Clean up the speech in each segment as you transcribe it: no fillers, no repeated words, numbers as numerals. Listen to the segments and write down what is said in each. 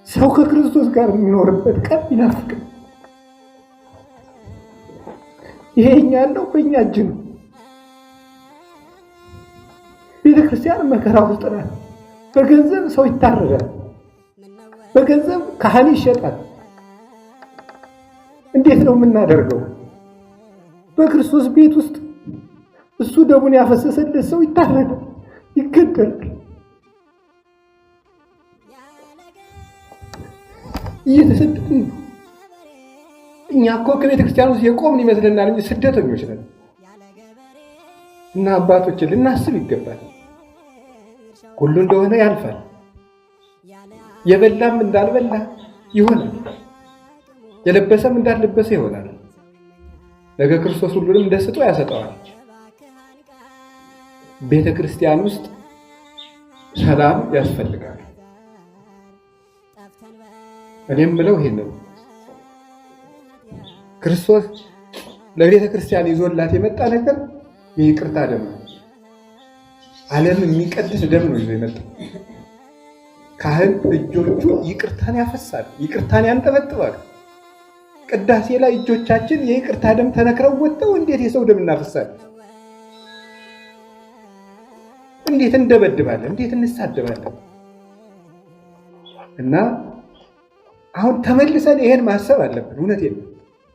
ሰው ከክርስቶስ ጋር የሚኖርበት ቀን ይናፍቃል። ይሄ እኛ ያለው በእኛ እጅ ነው። ቤተክርስቲያን መከራ ውስጥ ናት። በገንዘብ ሰው ይታረዳል። በገንዘብ ካህን ይሸጣል። እንዴት ነው የምናደርገው? በክርስቶስ ቤት ውስጥ እሱ ደሙን ያፈሰሰለት ሰው ይታረዳል፣ ይገደላል። እየተሰደድን ነው። እኛ እኮ ከቤተ ክርስቲያን ውስጥ የቆምን ይመስለናል እንጂ ስደተኞች ነን። እና አባቶችን ልናስብ ይገባል። ሁሉ እንደሆነ ያልፋል። የበላም እንዳልበላ ይሆናል፣ የለበሰም እንዳልለበሰ ይሆናል። ነገ ክርስቶስ ሁሉንም እንደስጦ ያሰጠዋል። ቤተ ክርስቲያን ውስጥ ሰላም ያስፈልጋል። እኔም ምለው ይሄን ነው። ክርስቶስ ለቤተ ክርስቲያን ይዞላት የመጣ ነገር የይቅርታ ደም ነው። ዓለም የሚቀድስ ደም ነው ይዞ የመጣ። ካህን እጆቹ ይቅርታን ያፈሳል፣ ይቅርታን ያንጠበጥባል። ቅዳሴ ላይ እጆቻችን የይቅርታ ደም ተነክረው ወጥተው እንዴት የሰው ደም እናፈሳለን? እንዴት እንደበድባለን? እንዴት እንሳደባለን? እና አሁን ተመልሰን ይሄን ማሰብ አለብን። እውነቴን ነው።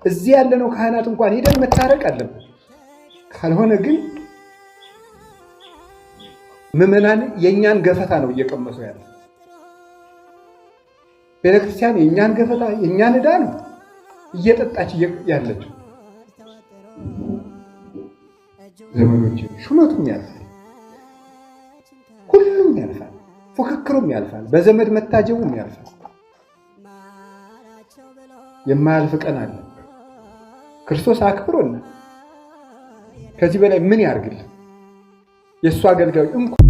እዚህ ያለነው ካህናት እንኳን ሄደን መታረቅ አለብን። ካልሆነ ግን ምዕመናን የእኛን ገፈታ ነው እየቀመሱ ያለ። ቤተክርስቲያን የእኛን ገፈታ የእኛን ዕዳ ነው እየጠጣች ያለችው። ዘመኖች ሹመቱም ያልፋል፣ ሁሉም ያልፋል፣ ፉክክሩም ያልፋል፣ በዘመድ መታጀቡም ያልፋል። የማያልፍ ቀን አለ። ክርስቶስ አክብሮና ከዚህ በላይ ምን ያርግልን? የእሱ አገልጋዮች እንኳን